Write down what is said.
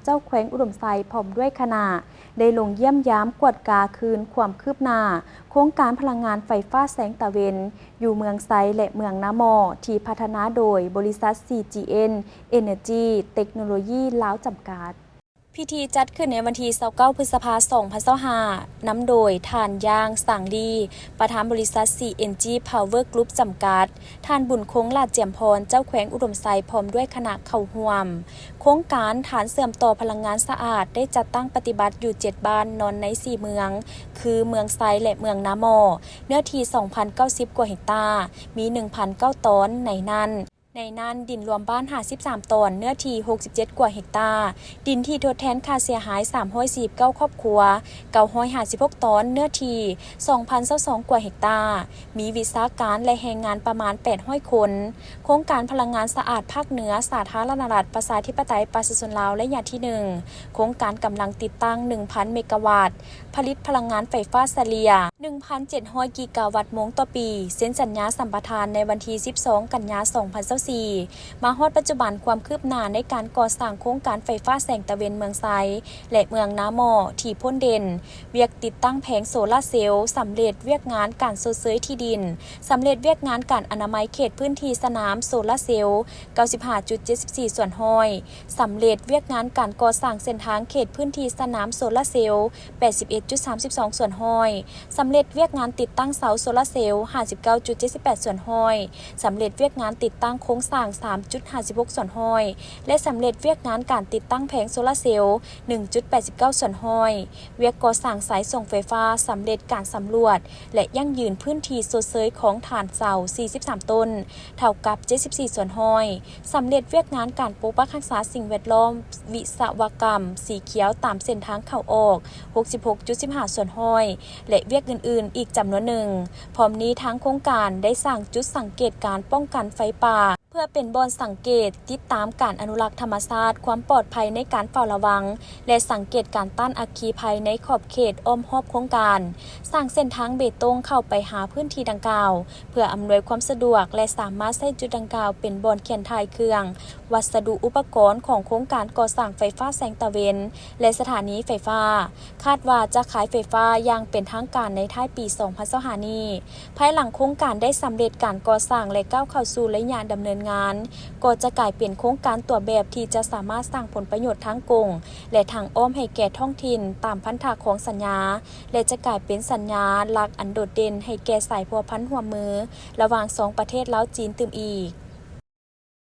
ຈົ້າແຂວງອຸດົມໄຊ ພ້ອມດ້ວຍຄະນະ ໄດ້ລົງຢ້ຽມຢາມກວດກາຄືນຄວາມຄືບໜ້າໂຄງການພະລັງງານໄຟຟ້າແສງຕາເວັນ ຢູ່ເມືອງໄຊ ແລະ ເມືອງນາໝໍ້ ທີ່ພັດທະນາໂດຍບໍລິສັດ ຊີຈີເອັນ ເອເນີຈີ ເຕັກໂນໂລຢີ ລາວ ຈຳກັດ. ພິທີຈັດຂຶ້ນໃນວັນທີຊາວເກົ້າ ພຶດສະພາ ສອງພັນຊາວຫ້າ ນຳໂດຍທ່ານ ຢ່າງ ສາງລີ ປະທານບໍລິສັດ ຊີເອັນຈີ ພາວເວີ ກຣຸບ ຈຳກັດ, ທ່ານ ບຸນຄົງ ຫຼ້າຈຽມພອນ ເຈົ້າແຂວງອຸດົມໄຊ ພ້ອມດ້ວຍຄະນະເຂົ້າຮ່ວມ. ໂຄງການຖານເຊື່ອມຕໍ່ພະລັງງານສະອາດ ໄດ້ຈັດຕັ້ງປະຕິບັດຢູ່ເຈັດບ້ານ ນອນໃນສີ່ເມືອງ ຄື ເມືອງໄຊ ແລະ ເມືອງນາໝໍ້, ເນື້ອທີ່ສອງພັນເກົ້າສິບກວ່າເຮັກຕາ, ມີໜຶ່ງພັນເກົ້າຕອນ ໃນນັ້ນ ໃນນັ້ນ ດິນລວມບ້ານຫ້າສິບສາມຕອນ ເນື້ອທີ່ຫົກສິບເຈັດກວ່າເຮັກຕາ, ດິນທີ່ທົດແທນຄ່າເສຍຫາຍສາມຮ້ອຍສີ່ສິບເກົ້າຄອບຄົວ ເກົ້າຮ້ອຍຫ້າສິບຫົກຕອນ ເນື້ອທີ່ສອງພັນຊາວສອງກວ່າເຮັກຕາ, ມີວິຊາການ ແລະ ແຮງງານປະມານແປດຮ້ອຍຄົນ. ໂຄງການພະລັງງານສະອາດພາກເໜືອ ສາທາລະນະລັດ ປະຊາທິປະໄຕ ປະຊາຊົນລາວ ໄລຍະທີໜຶ່ງ, ໂຄງການກຳລັງຕິດຕັ້ງໜຶ່ງພັນເມກາວັດ, ຜະລິດພະລັງງານໄຟຟ້າສະເລ່ຍໜຶ່ງພັນເຈັດຮ້ອຍກິກາວັດໂມງຕໍ່ປີ, ເຊັນສັນຍາສຳປະທານໃນວັນທີສິບສອງ ກັນຍາ ສອງພັນຊາວສີ່. ມາຮອດປັດຈຸບັນ, ຄວາມຄືບໜ້າໃນການກໍ່ສ້າງໂຄງການໄຟຟ້າແສງຕາເວັນເມືອງໄຊ ແລະ ເມືອງນາໝໍ້ທີ່ພົ້ນເດັ່ນ, ວຽກຕິດຕັ້ງແຜງໂຊລາເຊວ ສຳເລັດວຽກງານການຊົດເຊີຍທີ່ດິນ, ສຳເລັດວຽກງານການອະນາໄມເຂດພື້ນທີ່ສະໜາມໂຊລາເຊວ ເກົ້າສິບຫ້າຈຸດເຈັດສິບສີ່ສ່ວນຮ້ອຍ, ສຳເລັດວຽກງານການກໍ່ສ້າງເສັ້ນທາງເຂດພື້ນທີ່ສະໜາມໂຊລາເຊວ ແປດສິບເອັດຈຸດສາມສິບສອງສ່ວນຮ້ອຍ, ສຳເລັດວຽກງານຕິດຕັ້ງເສົາໂຊລາເຊວ ຫ້າສິບເກົ້າຈຸດເຈັດສິບແປດສ່ວນຮ້ອຍ, ສຳເລັດວຽກງານຕິດຕັ້ງໂຄງສ້າງ ສາມຈຸດຫ້າສິບຫົກສ່ວນຮ້ອຍ ແລະ ສຳເລັດວຽກງານການຕິດຕັ້ງແຜງໂຊລາເຊວ ໜຶ່ງຈຸດແປດສິບເກົ້າສ່ວນຮ້ອຍ. ວຽກກໍ່ສ້າງສາຍສົ່ງໄຟຟ້າ ສຳເລັດການສຳຫຼວດ ແລະ ຢັ້ງຢືນພື້ນທີ່ຊົດເຊີຍຂອງຖານເສົາ ສີ່ສິບສາມຕົ້ນ ເທົ່າກັບ ເຈັດສິບສີ່ສ່ວນຮ້ອຍ, ສຳເລັດວຽກງານການປົກປັກຮັກສາສິ່ງແວດລ້ອມ ວິສະວະກຳສີຂຽວຕາມເສັ້ນທາງເຂົ້າອອກ ຫົກສິບຫົກຈຸດສິບຫ້າສ່ວນຮ້ອຍ ແລະ ວຽກອື່ນໆອີກຈຳນວນໜຶ່ງ. ພ້ອມນີ້, ທາງໂຄງການໄດ້ສ້າງຈຸດສັງເກດການປ້ອງກັນໄຟປ່າ ເພື່ອເປັນບ່ອນສັງເກດຕິດຕາມການອະນຸລັກທຳມະຊາດ, ຄວາມປອດໄພໃນການເຝົ້າລະວັງ ແລະ ສັງເກດການຕ້ານອັກຄີໄພໃນຂອບເຂດອ້ອມຮອບໂຄງການ, ສ້າງເສັ້ນທາງເບຕົງເຂົ້າໄປຫາພື້ນທີ່ດັ່ງກ່າວ ເພື່ອອຳນວຍຄວາມສະດວກ ແລະ ສາມາດໃຊ້ຈຸດດັ່ງກ່າວເປັນບ່ອນຂຽນຖ່າຍເຄື່ອງ, ວັດສະດຸອຸປະກອນຂອງໂຄງການກໍ່ສ້າງໄຟຟ້າແສງຕາເວັນ ແລະ ສະຖານີໄຟຟ້າ. ຄາດວ່າຈະຂາຍໄຟຟ້າຢ່າງເປັນທາງການໃນທ້າຍປີສອງພັນຊາວຫ້ານີ້. ພາຍຫຼັງໂຄງການໄດ້ສຳເລັດການກໍ່ສ້າງ ແລະ ກ້າວເຂົ້າສູ່ໄລຍະດຳເນີນງານ, ກໍຈະກາຍເປັນໂຄງການຕົວແບບທີ່ຈະສາມາດສ້າງຜົນປະໂຫຍດທາງກົງ ແລະ ທາງອ້ອມໃຫ້ແກ່ທ້ອງຖິ່ນຕາມພັນທະຂອງສັນຍາ ແລະ ຈະກາຍເປັນສັນຍາຫຼັກອັນໂດດເດັ່ນໃຫ້ແກ່ສາຍພົວພັນຮ່ວມມືລະຫວ່າງສອງປະເທດລາວ-ຈີນຕື່ມອີກ.